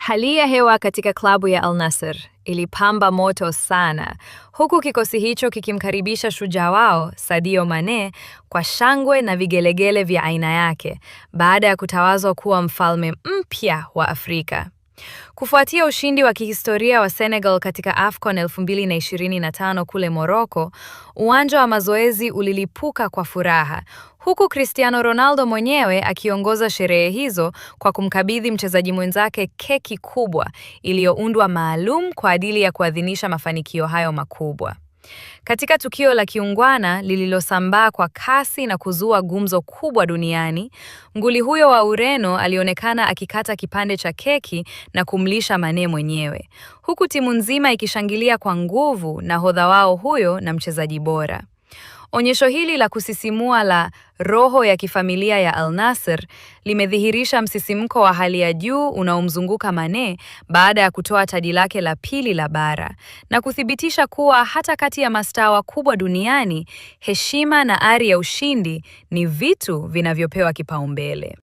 Hali ya hewa katika klabu ya Al Nassr ilipamba moto sana, huku kikosi hicho kikimkaribisha shujaa wao Sadio Mane kwa shangwe na vigelegele vya aina yake baada ya kutawazwa kuwa mfalme mpya wa Afrika. Kufuatia ushindi wa kihistoria wa Senegal katika AFCON 2025 kule Morocco, uwanja wa mazoezi ulilipuka kwa furaha, huku Cristiano Ronaldo mwenyewe akiongoza sherehe hizo kwa kumkabidhi mchezaji mwenzake keki kubwa iliyoundwa maalum kwa ajili ya kuadhimisha mafanikio hayo makubwa. Katika tukio la kiungwana lililosambaa kwa kasi na kuzua gumzo kubwa duniani, nguli huyo wa Ureno alionekana akikata kipande cha keki na kumlisha Mane mwenyewe, huku timu nzima ikishangilia kwa nguvu nahodha wao huyo na mchezaji bora. Onyesho hili la kusisimua la roho ya kifamilia ya Al Nassr limedhihirisha msisimko wa hali ya juu unaomzunguka Mane baada ya kutoa taji lake la pili la bara na kuthibitisha kuwa hata kati ya mastaa wakubwa duniani, heshima na ari ya ushindi ni vitu vinavyopewa kipaumbele.